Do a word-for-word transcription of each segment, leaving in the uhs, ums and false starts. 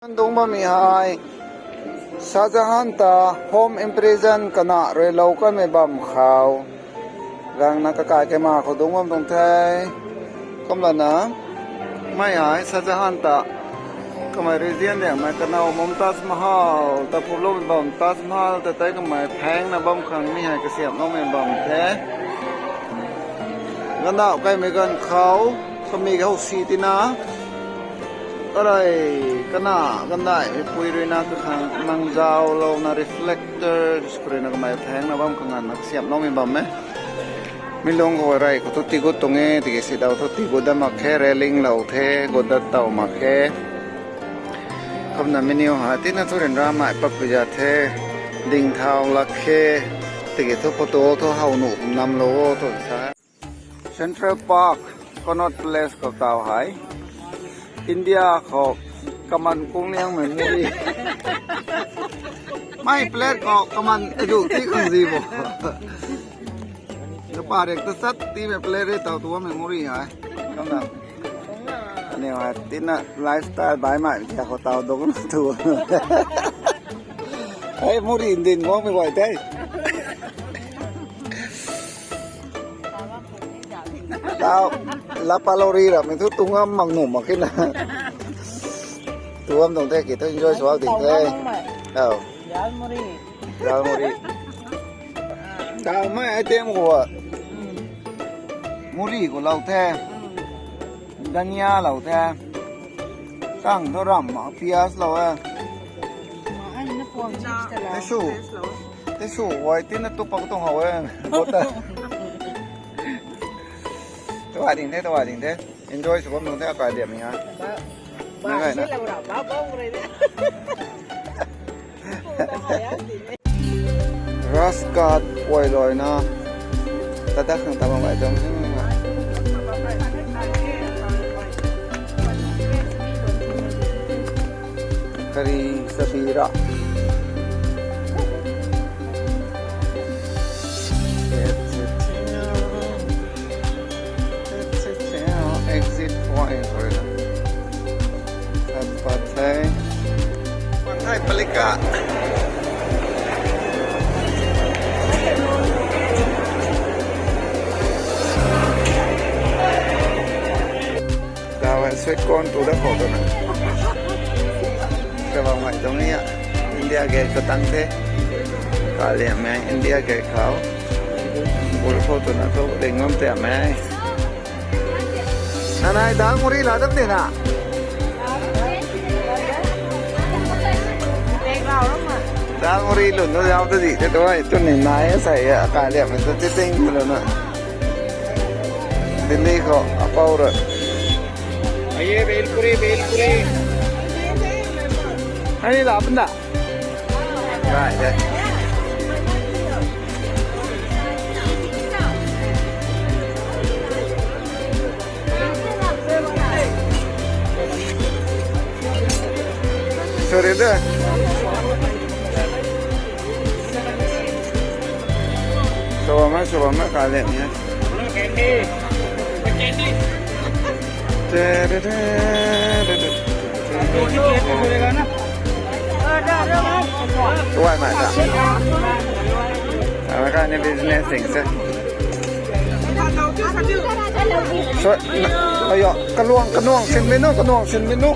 Dungc bammei hei Shah Jahan ta home imprison kana rui lou kanmei bam khou gangna kakai kaima khou dungc bam tuang the. Kumlana mei hei Shah Jahan ta kamei rui zian diangmei kanow Mumtaz Mahal ta phuploumei bam, Taj Mahal ta tei kamei phangna bam khang mi hei kasiamhloumei bam the. Gandauh kaimei ganv khou kamei khou si tina, arei kana gandaihmei pui ruina kakhang nang zaulouna reflectors khou ruina kamei phangna bam khang ganna kasiamhloumei bam e. Mi lung khou rey khou thu tigut tuang e, tiki sidaw thu tigut dat mak khe, railing lou the, gut dat tow mak khe. Kumna menu hei tina thu ryanramei patpui za the, ding thau lak khe, tiki thu photo thu how nuh namlou o tw sa. Central Park, Connaught Place khou taw hei India khou kaman kung liangmei muri. Mei plate khou kaman adu ti khang zi bo. Napa riak ta sat timei plate rui taw tu bammei muri hei. Kumna aniw hei tina lifestyle baihmei tia khou taw dungc tu. Hei muri ndin guangmei guay the. Taw, lapalori ramei thu tu ngam mak nuh mak khe na. Tu bam tuang the ki thu enjoy swak ding the. Aw. Dal muri. Dal muri. Taw mei item khou muri khou lou the. Dhania lou the. Kang thu ram mak, piyaz lou e. Tissue. Tissue guay tina tupak tuang how e. Bota. Taw ding the, taw ding the. Enjoy sw bam tuang the akai liammei ha. Nang gayna. Rash Ghat puai loina. Tada khang tabang gay tuang. Kari sabira. Exit point khou rui na. Tat pat the. Pathaipalika. Taw hei sweet corn tu dat khou twna. Kabam gay tuang ni a. India Gate khou tang the. Kaliammei India Gate khou. Bul khou twna thu ring ngam tiammei. Nanai dal muri la dam de na. Dal muri lun nu zauc ta di the tu hei, tu ni nai a sei a, kaliammei tu chiting lou na. Delhi khou apou rui. Aye, bhelpuri, bhelpuri. Ani la pun da. Right, yeah. Sorry da. Sawamei, sawamei, kaliammei. Tuaimei ta. Akai ni business thing se. So, na, ayo, kaluang, kanuang sin mei nu, kanuang sin mei nu.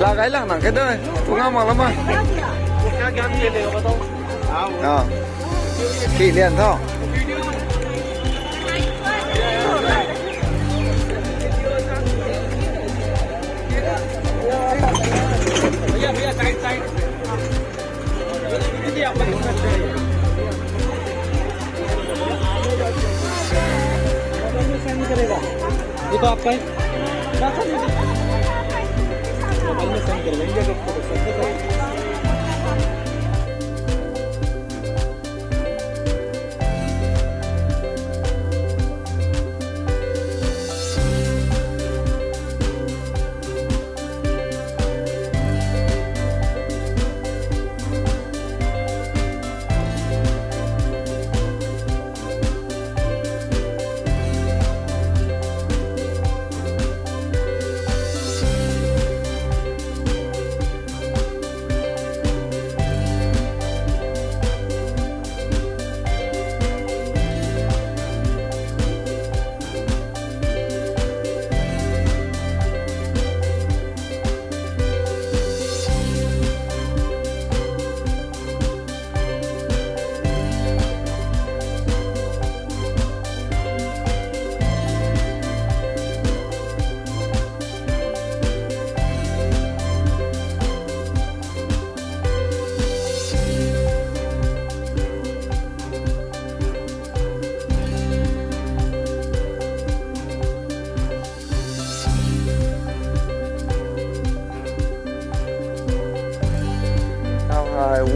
La gay lang nang khe de, tu ngam mak lama. Ah. Khi lian tho. ये तो आपका है। मोबाइल में सेंड कर देंगे, जब photo send कर देंगे।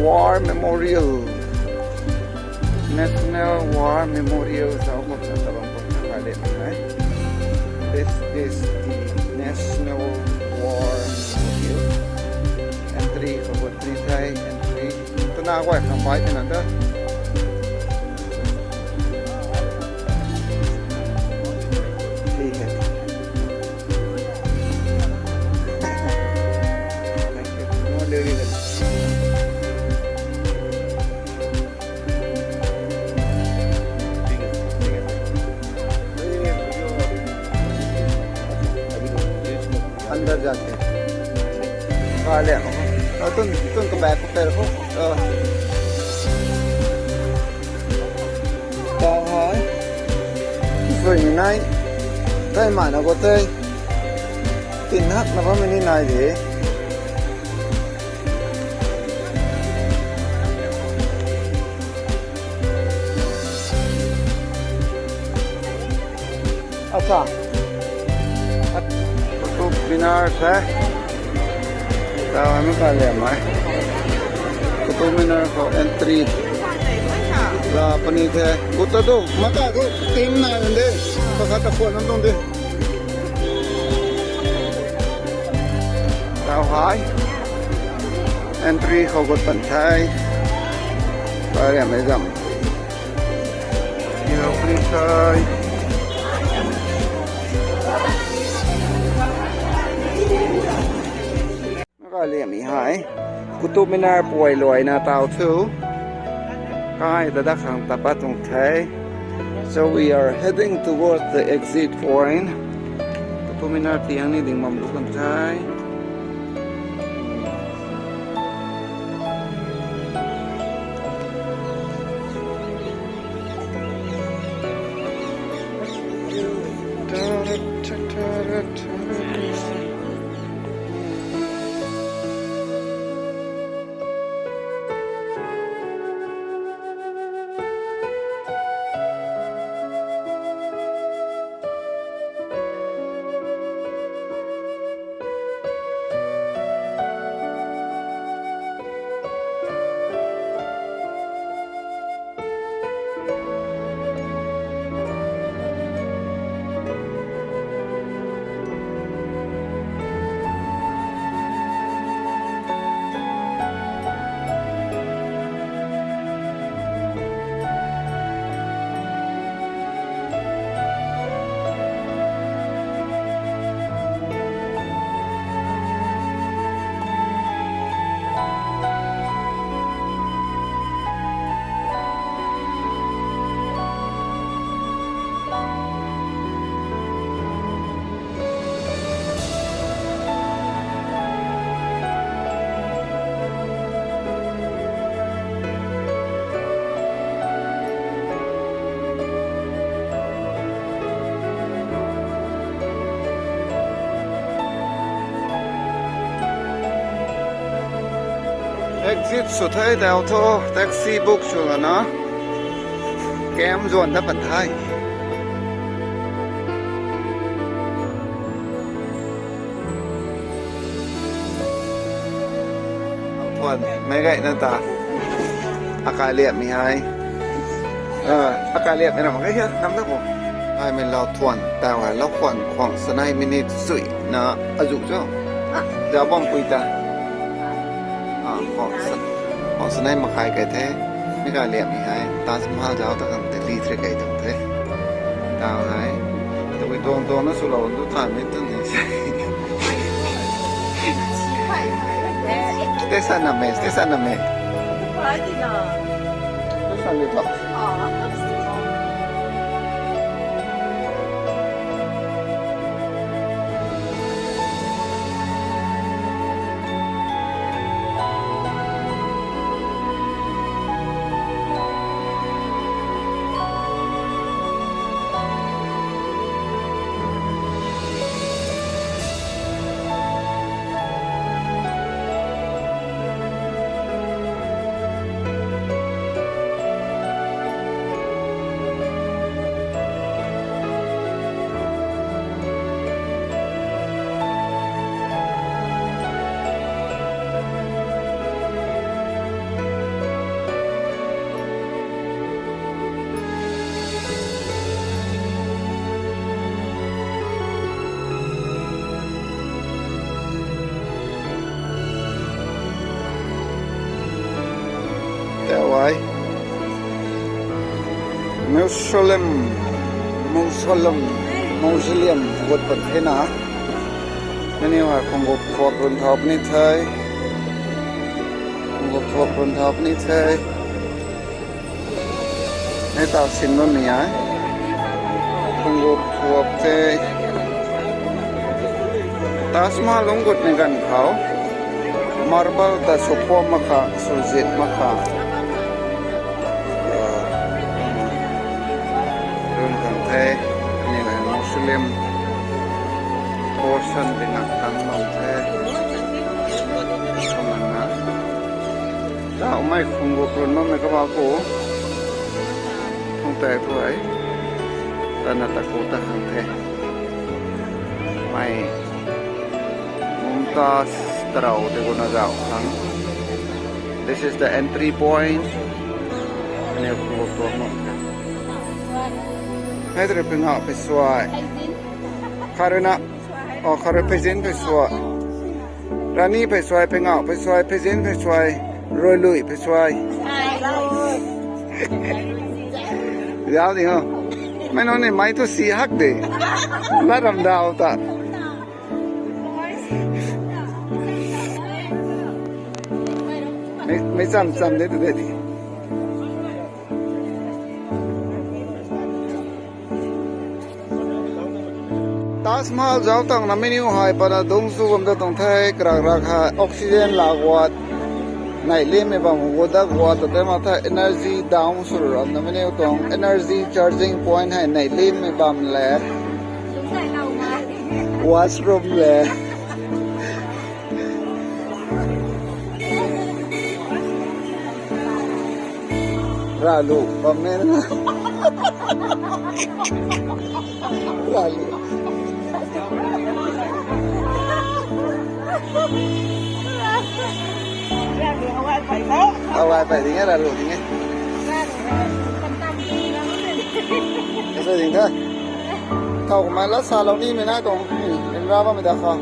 War Memorial. National War Memorial zauc khou sa tabang khou kha le hai. This is the National War Memorial. Entry khou three thai entry. Twna guay khang bai tina da. Thank you. Under जाके। Kaliam. Tun, tun ka bag ko per ko. Tau hai. Sui ni nai. Tei mana ko tei. Tin hak na bam ni nai de. Acha. Qutub Minar the. Tau hai, maka liam e. Qutub Minar khou entry la puni the. Guta tu, maka tu, team na de. Pakhat ta khuan nam tuang de. Tau hai. Entry khou gut pan the. Pariam e zam. Yo, please, hi. Kaliam e hai. Qutub Minar puai luaina tau thu. Kai ta da khang tapa tuang the. So we are heading towards the exit point. Qutub Minar tiang ni ding bam lu kan the. Exit sw the tau thu, taxi book sw lana. Camp zuan da pan the. Thuan mei gayna ta. Akai liam e hai. Akai liam e na mak ge hia, nam da ko. Ai mei lau thuan, tau hai lau thuan, khwang sanei minute sui na azu cho. Zau bam pui ta. Khwang sanei makhai kai the. Mei kai liam e hai. Taj Mahal zau ta kan te li thre kai tuang the. Tau hai. Tabui tuang tuang na swlou tu than ni tu ni. Station na me, station na me. Station ni to. Mausoleum, mausoleum, mausoleum gut pat the na. Mani hei khungguk thuak run thau puni the. Khungguk thuak run thau puni the. Hei ta sin bam ni ai. Khungguk thuak the. Taj Mahal lungc gut ni ganv khou marble ta sw phuam mak kha, sw zit mak kha. Run kan the, ni le Muslim portion di nak tang bam the. Kumna na. Tau mei khungguk run bam ni kaba ku. Thung tei thu ai. Tana ta ku ta khang the. Mei Mumtaz tarou tei guna zau khang. This is the entry point. Aniu khungguk thuak mak. Hei tei rui pingau pei suai. Kharui na. Oh, kharui pheizin pei suai. Rani pei suai, pingau pei suai, pheizin pei suai. Ruilui pei suai. Zau ding o. Mei nunc ni mei thu si hak de. Lat ram dau ta. Mei, mei cham cham de tu de di. Taj Mahal zauc tangna miniu hei pana dungc sw bam da tuang the, karak rak hei oxygen laa guat neihlimmei bam gut dat guat ta tei mak the, energy down sw ramna miniu tuang energy charging point hei neihlimmei bam le, washroom le. Ralu bam e na. Ralu. Awai pai ding e, ralu ding e. Kasu ding the. Thau kumna la salou nimei na tuang. Rin ra bammei da kha.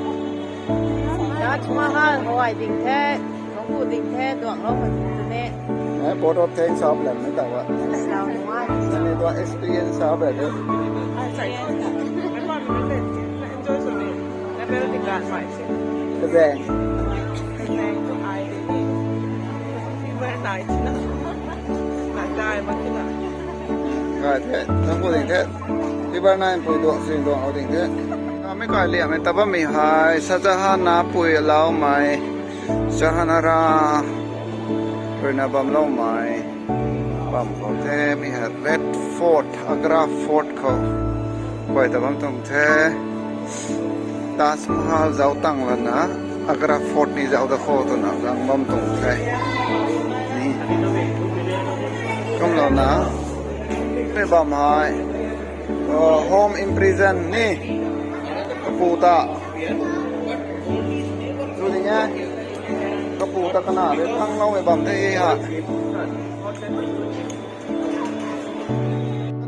Taj Mahal howai ding the, khou ku ding the, duanglou khang tu ne. Eh, vote of thanks sap lam ni ta wa. Sau nuai. Ni tuang experience sap lam ni. Ai, sai. Enjoy sw ni. Level di gan mai si. Kazang. Kazang tu ai di ni. Fever nai si na. Nai dai ma si na. Ngai the, nang ku ding the. Fever nai pui duang, sing duang, au ding the. Kamei kai liammei ta bammei hei, Shah Jahan na pui alaumei, Jahanara ruina bamloumei bam khou the, mi hei Red Fort, Agra Fort khou guay ta bam tuang the. Taj Mahal zauc tang lana, Agra Fort ni zauc da kho twna gang bam tuang the. Ni. Kumlouna, mei bam hei, uh, home imprison ni, kapu ta. Chu ding e, kapu ta kana rui thangloumei bam the ha.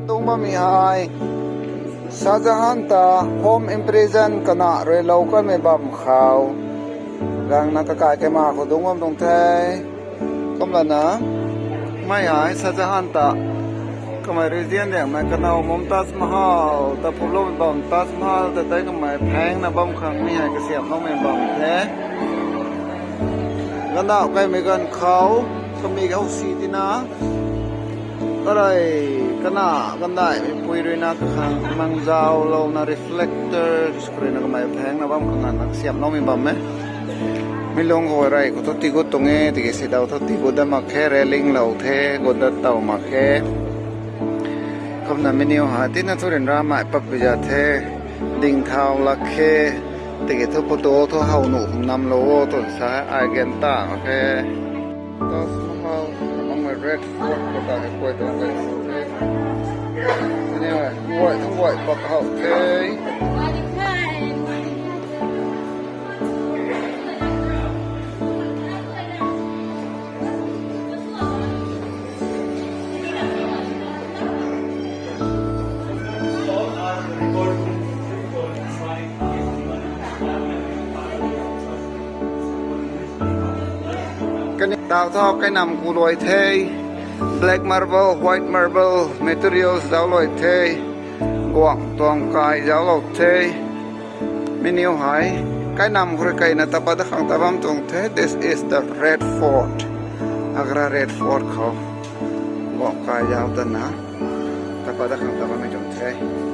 Dungc bammei hei, Shah Jahan ta home imprison kana rui lou kanmei bam khou, gangna kakai kaima khou dungc bam tuang the. Kumlana, mei hei Shah Jahan ta kamei rui zian diangmei kanow Mumtaz Mahal ta phuploumei bam, Taj Mahal ta tei kamei phangna bam khang mi hei kasiamhloumei bam the. Gandauh kaimei ganv khou, kami khou si tina, karei kana gandaihmei pui ruina kakhang nang zaulouna reflector, screen na kamei phangna bam khang na kasiamhloumei bam e. Mi lung khou rey khou thu tii gut tuang e, tiki sidau thu tii gut dat mak khe, railing lou the, gut dat tow mak khe. Kumna miniu hei tina thu ryanramei pat pui za the, ding thau lak khe, tiki thu photo thu how nuh khang namlou o tw sa ai gan ta mak khe. Taj Mahal, amangmei Red Fort khou ta hei kuay tuang khe. Aniu hei, guay thu guay pak how the. Kani tau thau kainam ku luai the. Black marble, white marble materials zauclou the. Guang tuang kai zauclou the. Miniu hei kainam khou rui kaina tapa dat khang ta bam tuang the. This is the Red Fort. Agra Red Fort khou guang kai zauc tana tapa dat khang ta bammei tuang the.